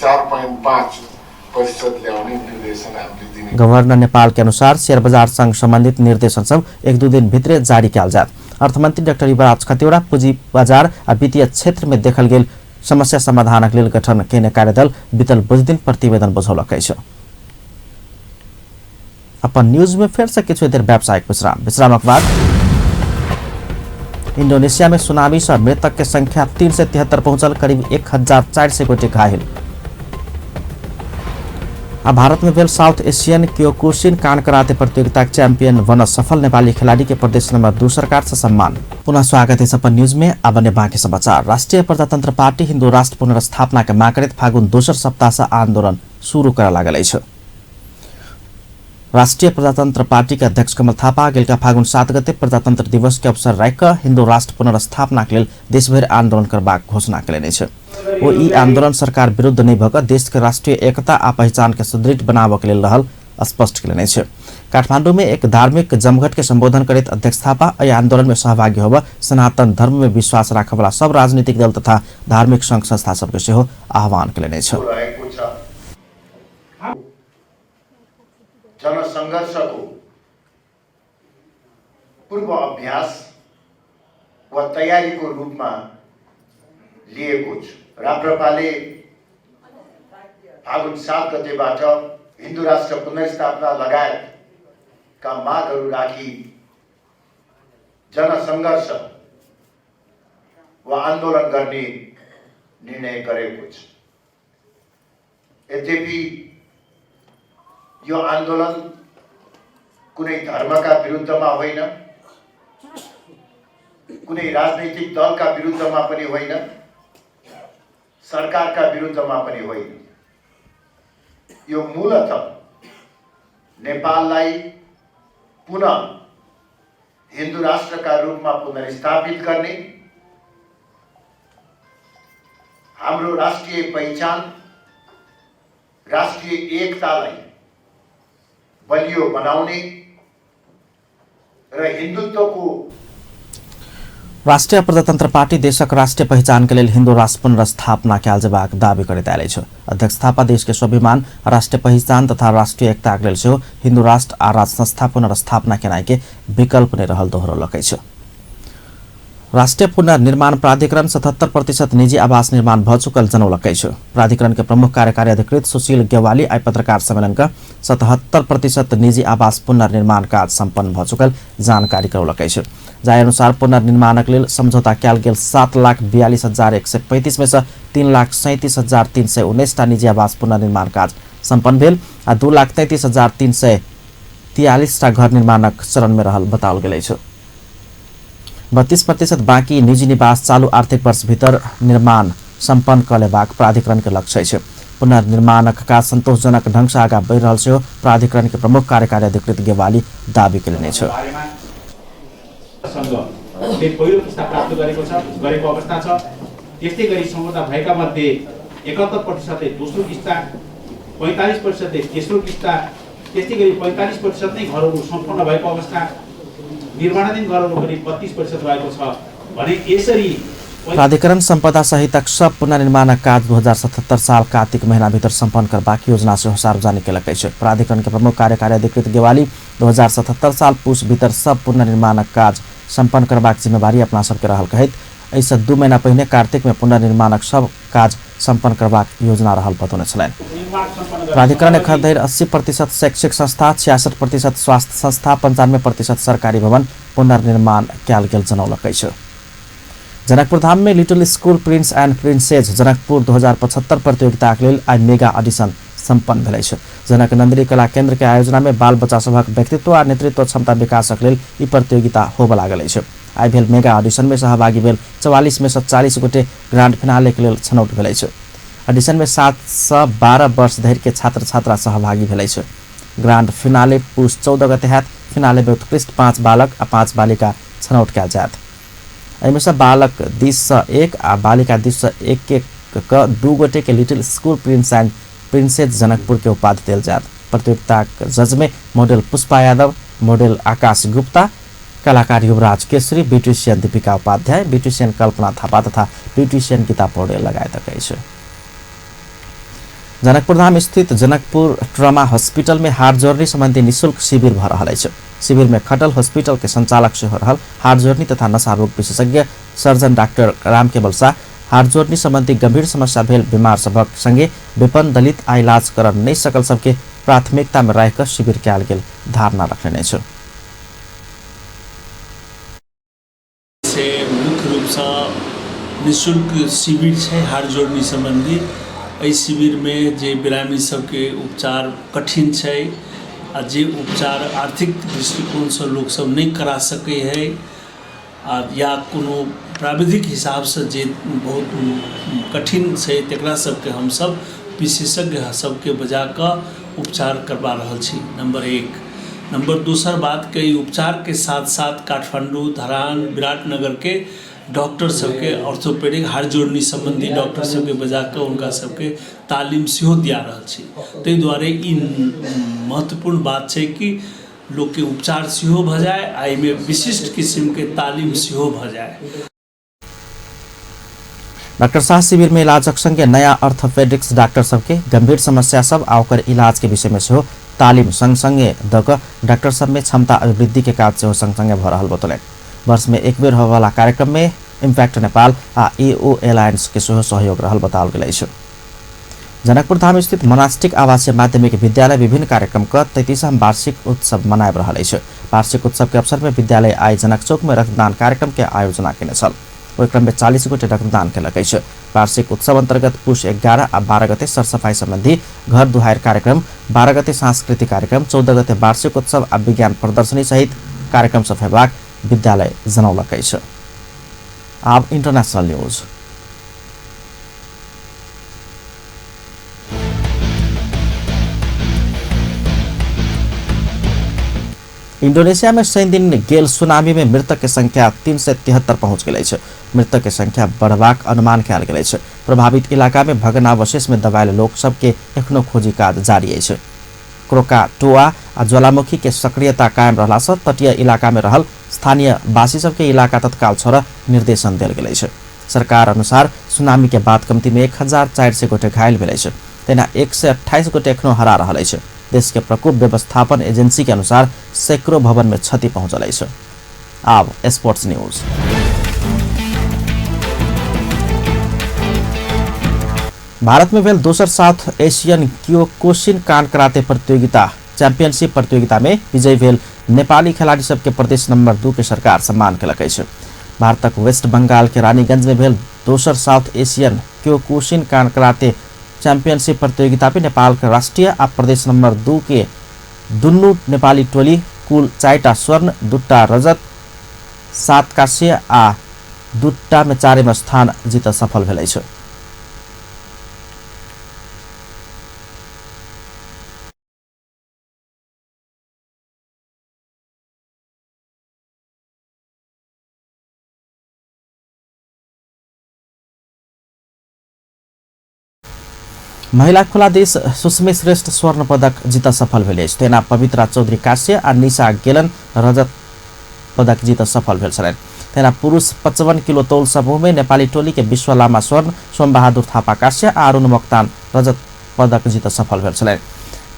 4.5% ल्याउने निर्देशन हामीले दिने। गवर्नर नेपाल के अनुसार शेयर बजार संग संबंधित निर्देशन सब 1-2 दिन भित्रे जारी कयल जायत। अर्थमंत्री डाक्टर युवराज खतिवड़ा पूंजी बजार आ वित्तीय क्षेत्र में देखल गेल समस्या समाधानक लेल गठन केने कार्यदल बीतल बुध दिन प्रतिवेदन बुझौलक अछि। अपन न्यूज में फेर से किछु देर व्यावसायिक विश्राम, विश्रामक बाद इंडोनेशिया में सुनामी से मृतक के संख्या 373 पहुंचल, करीब 1400 गोटे घायल। आ भारत में भेल साउथ एशियन क्योकुशिन कान कराते प्रतियोगिता चैंपियन बन सफल नेपाली खिलाड़ी के प्रदेश नंबर 2 सरकार से सम्मान। पुनः स्वागत है अपन न्यूज में। अब ने बाकी समाचार। राष्ट्रिय प्रजातंत्र पार्टी हिंदू राष्ट्र पुनर्स्थापना के माग करैत फागुन दोसर सप्ताह से आंदोलन शुरू करऽ लागल अछि। राष्ट्रिय प्रजातंत्र पार्टी के अध्यक्ष कमल थापा गेलका फागुन 7 गते प्रजातंत्र दिवस के अवसर राखि कऽ हिंदू राष्ट्र पुनर्स्थापना के लेल देशभरि आंदोलन करबाक घोषणा केलनि अछि। ओ ई आंदोलन सरकार विरुद्ध नहि भऽ कऽ देश के राष्ट्रीय एकता आ पहचान के सुदृढ़ बनाबऽ के लेल रहल स्पष्ट केलनि अछि। काठमांडू में एक धार्मिक जमघट के संबोधन करैत अध्यक्ष थापा एहि आंदोलन में सहभागी होबऽ सनातन धर्म में विश्वास राखऽवला सब राजनीतिक दल तथा धार्मिक संघ संस्था सबके सेहो आह्वान केलनि अछि। जनसङ्घर्षको पूर्व अभ्यास वा तयारीको रूपमा लिएको छु। राप्रपाले फागुन 7 गतेबाट हिन्दू राष्ट्र पुनर्स्थापना लगायतका मागहरू राखी जनसङ्घर्ष वा आन्दोलन गर्ने निर्णय गरेको छ। यद्यपि यो आन्दोलन कुनै धर्मका विरुद्धमा होइन, कुनै राजनैतिक दलका विरुद्धमा पनि होइन, सरकारका विरुद्धमा पनि होइन। यो मूलतः नेपाललाई पुनः हिन्दू राष्ट्रका रूपमा पुनर्स्थापित गर्ने, हाम्रो राष्ट्रिय पहिचान, राष्ट्रिय एकतालाई बलियो बनाउने र हिन्दुत्वको राष्ट्रिय प्रजातंत्र पार्टी देशक राष्ट्रिय पहिचान के लेल हिन्दू राष्ट्र पुनर्स्थापना कयल जेबाक दावी करैत आयल अछि। अध्यक्ष थापा देश के स्वाभिमान, राष्ट्रिय पहिचान तथा राष्ट्रिय एकता के लेल सेहो हिन्दू राष्ट्र आ राज संस्था पुनर्स्थापना केनाइ के विकल्प नहि रहल दोहरौलक अछि। राष्ट्रिय पुनर्निर्माण प्राधिकरण 77% निजी आवास निर्माण भ चुकल जनौलक अछि। प्राधिकरण के प्रमुख कार्यकारी अधिकृत सुशील गेवाली आइ पत्रकार सम्मेलन क 77% निजी आवास पुनर्निर्माण काज सम्पन्न भ चुकल जानकारी करौलक अछि। जाहि अनुसार पुनर्निर्माणक लेल सम्झौता कयल गेल 7,42,135 में से 3,37,319 टा निजी आवास पुनर्निर्माण काज सम्पन्न भेल आ 2,33,343 टा घर निर्माणक चरण में रहल बताओल गेल अछि। 32% बाँकी निजी निवास चालू आर्थिक वर्ष भीतर निर्माण सम्पन्न क लेबाक प्राधिकरण के लक्ष्य अछि। पुनर्निर्माणक काज संतोषजनक ढंग से आगाँ बढ़ि रहल सेहो प्राधिकरण के प्रमुख कार्यकारी अधिकृत गेवाली दावी कयलनि अछि। पहिलो किस्ता प्राप्त गरेको अवस्था छ। त्यस्तै गरी सम्झौता भएका मध्ये 71% दोस्रो किस्ता, 45% तेस्रो किस्ता, त्यस्तै गरी 45% नै घरहरू सम्पन्न भएको अवस्था, निर्माणाधीन घरहरू पनि 32% रहेको छ भने यसरी प्राधिकरण सम्पदा सहितक सब पुनर्निर्माणक काज 2077 साल कार्तिक महीना भीतर सम्पन्न करबाक योजना सेहो सार्वजनिक केलक अछि। प्राधिकरण के प्रमुख कार्यकारी अधिकृत गेवाली 2077 साल पुस भीतर सब पुनर्निर्माणक काज सम्पन्न करबाक जिम्मेवारी अपना सबके रहल कहैत एहिसँ 2 महीना पहिने कार्तिक में पुनर्निर्माणक सब काज सम्पन्न करबाक योजना रहल बतौने छलनि। प्राधिकरण एखन धरि 80% शैक्षिक संस्था, 66% स्वास्थ्य संस्था, 95% सरकारी भवन पुनर्निर्माण कयल गेल जनौलक अछि। जनकपुरधाम में little school prince and princess Janakpur 2075 प्रतियोगिताक लेल आइ मेगा ऑडिशन सम्पन्न भेल अछि। जनक नंदिनी कला केंद्र के आयोजना में बाल बच्चा सभक व्यक्तित्व आ नेतृत्व क्षमता विकासक लेल ई प्रतियोगिता होबय लागल अछि। आइ भेल मेगा ऑडिशन में सहभागी भेल 44 में 40 गोटे ग्रांड फिनाले के लेल छनौट भेल अछि। ऑडिशन में 7 से 12 वर्ष धरि के छात्र छात्रा सहभागी भेल अछि। ग्रांड फिनाले पुस 14 गते हैत। फिनाले में उत्कृष्ट 5 बालक आ 5 बालिका छनौट कयल जायत। एहिमे से बालक दिस से 1 आ बालिका दिस से 1 1 क 2 गोटे के little school prince and princess Janakpur के उपाधि देल जायत। प्रतियोगिताक जज में मॉडल पुष्पा यादव, मॉडल आकाश गुप्ता, कलाकार युवराज केसरी, ब्यूटिशियन दीपिका उपाध्याय, ब्यूटिशियन कल्पना थापा तथा ब्यूटिशियन गीता पौडेल लगायतक अछि। जनकपुरधाम स्थित जनकपुर ट्रमा हॉस्पिटल में हाड जोर्नी सम्बन्धी निःशुल्क शिविर भ रहल अछि। शिविर में खटल हॉस्पिटल के संचालक सेहो रहल हाड जोर्नी तथा नशा रोग विशेषज्ञ सर्जन डाक्टर रामकेवल शाह हाड जोर्नी सम्बन्धी गंभीर समस्या भेल बीमार सभक संगे विपन्न दलित आ इलाज कर नहि सकल सबके प्राथमिकता में राखि कऽ शिविर कयल गेल धारणा रखने अछि। से मुख्य रूपसँ निःशुल्क शिविर छै हाड़ जोड़नी सम्बन्धी। एहि शिविरमे जे बिरामी सबके उपचार कठिन छै आ जे उपचार आर्थिक दृष्टिकोणसँ लोकसब नहि करा सकै है आ या कोनो प्राविधिक हिसाबसँ जे बहुत कठिन छै तकरा सबके हमसब विशेषज्ञ सबके बजा कऽ उपचार करबा रहल छी नम्बर एक। नम्बर दोसर बातके ई उपचारके साथ साथ काठमाण्डू, धरान, विराटनगरके डॉक्टर सबके ऑर्थोपेडिक हाड़ जोड़नी सम्बन्धी डॉक्टर सबके बजा कऽ हुनका सबके तालीम सेहो दिया रहल छी। ताहि दुआरे ई महत्वपूर्ण बात छै कि लोकके उपचार सेहो भऽ जाय आ एहिमे विशिष्ट किसिमके तालीम सेहो भऽ जाय। डाक्टर शाह शिविर में इलाजक संगे नया ऑर्थोपेडिक्स डॉक्टर सबके गंभीर समस्या सब आ ओकर इलाज के विषय में सेहो तालीम संग संगे द कऽ डॉक्टर सब में क्षमता अभिवृद्धि के काज सेहो संग संगे भऽ रहल बतौलनि। वर्ष में एक बेर होबयवला कार्यक्रम में इम्पैक्ट नेपाल आ एओ एलायंस के सेहो सहयोग रहल बताओल गेल अछि। जनकपुरधाम स्थित मोनास्टिक आवासीय माध्यमिक विद्यालय विभिन्न कार्यक्रम क 33वां वार्षिक उत्सव मनाबि रहल अछि। वार्षिक उत्सव के अवसर में विद्यालय आइ जनक चौक में रक्तदान कार्यक्रम के आयोजना केने छल। ओहि क्रम में 40 गोटे रक्तदान केलक अछि। वार्षिक उत्सव अंतर्गत पुष 11 आ 12 गते सरसफाई सम्बन्धी घर दुहार कार्यक्रम, 12 गते सांस्कृतिक कार्यक्रम, 14 गते वार्षिक उत्सव आ विज्ञान प्रदर्शनी सहित कार्यक्रम सब हेबाक विद्यालय जनौलक अछि। आब इंटरनेशनल न्यूज। इंडोनेशिया में शनि दिन गेल सुनामी में मृतक के संख्या 373 पहुंच गेल अछि। मृतक के संख्या बढ़बाक अनुमान कयल गेल अछि। प्रभावित इलाका में भग्नावशेष में दबायल लोक सबके एखनो खोजी काज जारी अछि। क्रोकाटोआ आ ज्वालामुखी के सक्रियता कायम रहला से तटीय इलाका में रहल स्थानीय वासी सबके इलाका तत्काल छोड़ निर्देशन देल गेल अछि। सरकार अनुसार सुनामी के बाद कम्ती में 1400 गोटे घायल भेल अछि। तहिना 128 गोटे एखनो हरा रहल अछि। देश के प्रकोप व्यवस्थापन एजेंसी के अनुसार सैकड़ों भवन में क्षति पहुंचल अछि। आब स्पोर्ट्स न्यूज। भारत में भेल दोसर साउथ एशियन क्योकुशिन कान कराते प्रतियोगिता चैंपियनशिप प्रतियोगिता में विजयी भेल नेपाली खिलाड़ी सबके प्रदेश नंबर 2 के सरकार सम्मान केलक अछि। भारतक वेस्ट बंगाल के रानीगंज में भेल दोसर साउथ एशियन क्योकुशिन कान कराते चैंपियनशिप प्रतियोगिता में नेपाल के राष्ट्रीय आ प्रदेश नंबर 2 के दुनू नेपाली टोली कुल 4टा स्वर्ण, 2टा रजत, 7 कांस्य आ 2टा में 4 स्थान जीत सफल भेल अछि। महिला खुला देश सुषमी श्रेष्ठ स्वर्ण पदक जित सफल भेल अछि। तेना पवित्रा चौधरी कांस्य आ निशा गेलन रजत पदक जित सफल भेल छलनि। तेना पुरुष 55 किलो तौल समूह में नेपाली टोली के विश्व लामा स्वर्ण, सोमबहादुर थापा कांस्य आ अरुण मोक्तान रजत पदक जित सफल भेल छलनि।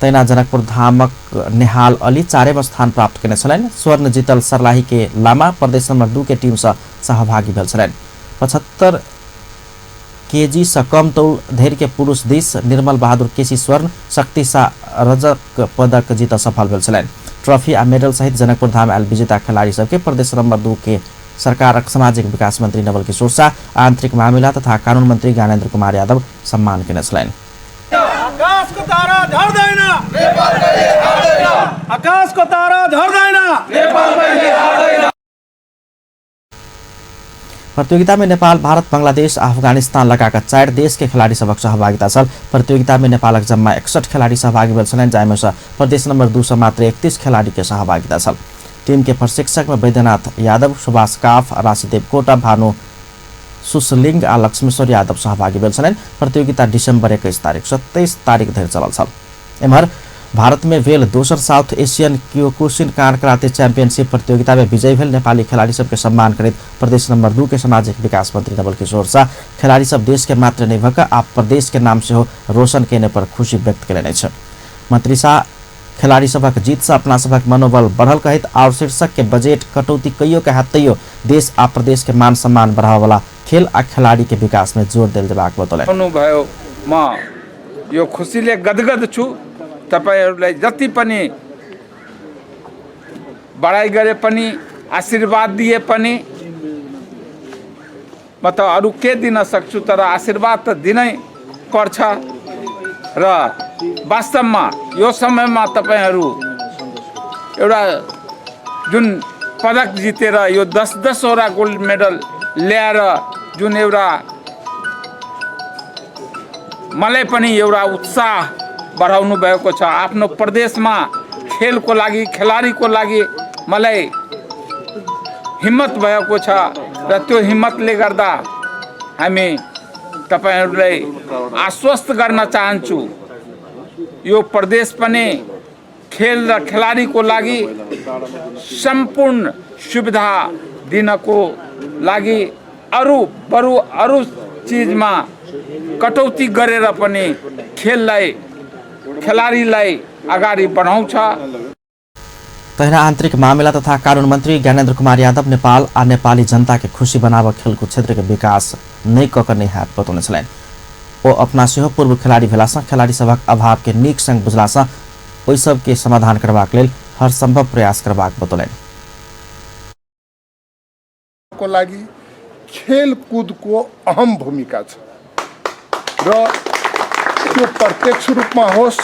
तहिना जनकपुर धामक नेहाल अली 4 स्थान प्राप्त केने छलनि। स्वर्ण जीतल सर्लाही के लामा प्रदेश नंबर 2 के टीम से सहभागी भेल छलनि। 75 केजी से कम तौल धरि के पुरुष दिस निर्मल बहादुर केसी स्वर्ण, शक्ति शाह रजत पदक जीत सफल भेल छलनि। ट्रॉफी आ मेडल सहित जनकपुर धाम आयल विजेता खिलाड़ी सबके प्रदेश नंबर 2 के सरकारक सामाजिक विकास मंत्री नवल किशोर शाह, आंतरिक मामिला तथा कानून मंत्री ज्ञानेन्द्र कुमार यादव सम्मान केने छलनि। आकाशको तारा झर्दैन, नेपाल कहिले हार्दैन। आकाशको तारा झर्दैन, नेपाल कहिले हार्दैन। प्रतियोगिता में नेपाल, भारत, बांग्लादेश, अफगानिस्तान लगायत 4 देश के खिलाड़ी सबक सहभागिता छल। प्रतियोगिता में नेपालक जम्मा 61 खिलाड़ी सहभागी भेल छलनि, जाहिमे सँ प्रदेश नंबर 2 सँ मात्र 31 खिलाड़ी के सहभागिता छल। टीम के प्रशिक्षक में वैद्यनाथ यादव, सुभाष काफ, राशि देवकोटा, भानु सुसलिंग आ लक्ष्मेश्वर यादव सहभागी भेल छलनि। प्रतियोगिता डिसेम्बर 21 तारिक 27 तारिक धरि चलल छल। एम्हर भारत में भेल दोसर साउथ एशियन क्योकुशिन कान कराते चैंपियनशिप प्रतियोगिता में विजयी भेल नेपाली खिलाड़ी सबके सम्मान करैत प्रदेश नंबर 2 के सामाजिक विकास मंत्री नवल किशोर शाह खिलाड़ी सब देश के मात्र नहि भऽ कऽ आ प्रदेश के नाम सेहो रोशन केने पर खुशी व्यक्त केलनि अछि। मंत्री शाह खिलाड़ी सभक जीत से अपना सभक मनोबल बढ़ल कहैत और शीर्षक के बजट कटौती कहियो के हैत तैयो देश आ प्रदेश के मान सम्मान बढ़ावे वाला खेल आ खिलाड़ी के विकास में जोर देल जेबाक बतौलनि। भयो म यो खुशीले गदगद छु। तपाईहरुलाई जति पनि बढाइ गरे पनि, आशीर्वाद दिए पनि म त अरू के दिन सक्छु, तर आशीर्वाद त दिनै पर्छ। र वास्तवमा यो समयमा तपाईहरु एउटा जुन पदक जितेर यो 10-10 वटा गोल्ड मेडल ल्याएर जुन एउटा मलाई पनि एउटा उत्साह बढाउनु भएको छ, आफ्नो प्रदेशमा खेलको लागि, खेलाडीको लागि मलाई हिम्मत भएको छ र त्यो हिम्मतले गर्दा हामी तपाईहरुलाई आश्वस्त गर्न चाहन्छु, यो प्रदेश पनि खेल र खेलाडीको लागि सम्पूर्ण सुविधा दिनको लागि अरू बरु अरू चिजमा कटौती गरेर पनि खेललाई, खेलाडीलाई अगाडि बढाउँछ। तहिना आंतरिक मामिला तथा कानून मंत्री ज्ञानेन्द्र कुमार यादव नेपाल आ नेपाली जनता के खुशी बनाव खेलकूद क्षेत्र के विकास नहि कऽ कऽ नहि हैत बतौने छलनि। ओ अपना सेहो पूर्व खिलाड़ी भेलासँ खिलाड़ी सभक अभाव के नीक संग बुझलासँ ओहि सब के समाधान करबाक लेल हर संभव प्रयास करबाक बतौलनि। को लागि खेलकुदको अहम भूमिका छ र त्यो प्रत्यक्ष रूपमा होस्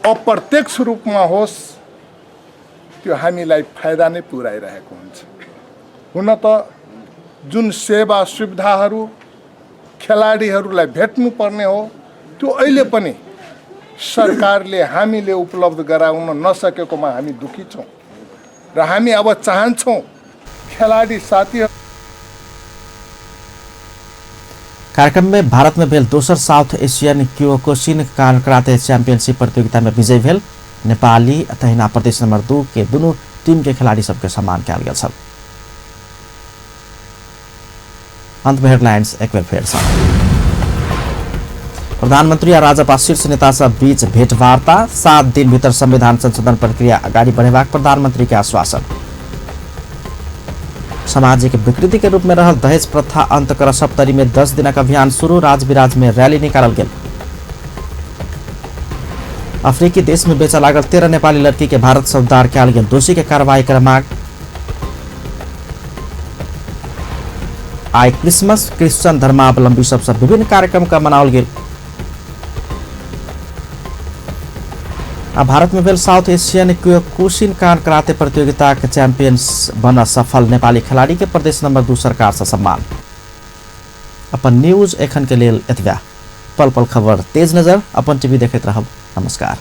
अप्रत्यक्ष रूपमा होस् त्यो हामीलाई फाइदा नै पुर्याइरहेको हुन्छ। हुन त जुन सेवा सुविधाहरू खेलाडीहरूलाई भेट्नुपर्ने हो त्यो अहिले पनि सरकारले हामीले उपलब्ध गराउन नसकेकोमा हामी दुखी छौँ र हामी अब चाहन्छौँ खेलाडी साथीहरू। कार्यक्रम में भारत में भेल दोसर साउथ एशियन क्योकुशिन कान कराते चैंपियनशिप प्रतियोगिता में विजयी भेल नेपाली तहिना प्रदेश नंबर 2 के दुनू टीम के खिलाड़ी सबके सम्मान कयल गेल छल। अंत में हेडलाइंस एक बेर फेर सँ। प्रधानमंत्री आ राजपा शीर्ष नेता सब बीच भेंटवार्ता, 7 दिन भीतर संविधान संशोधन प्रक्रिया अगाडि बढ़ेबाक प्रधानमंत्री के आश्वासन। सामाजिक विकृति के रूप में रहल दहेज प्रथा अंत कर सप्तरी में 10 दिनक अभियान शुरू, राजविराज में रैली निकालल गेल। अफ्रीकी देश में बेचा लागल 13 नेपाली लड़की के भारत से उद्धार कयल गेल, दोषी के कार्रवाई कर मांग। आइ क्रिसमस, क्रिश्चियन धर्मावलंबी सब विभिन्न कार्यक्रम का मनाओल गेल। आ भारत में भेल साउथ एशियन क्योकुशिन कराते प्रतियोगिता के चैंपियंस बन सफल नेपाली खिलाड़ी के प्रदेश नंबर 2 सरकार से सम्मान। अपन न्यूज एखन के लेल एतबा। पल पल खबर तेज नजर अपन टीवी देखैत रहब। नमस्कार।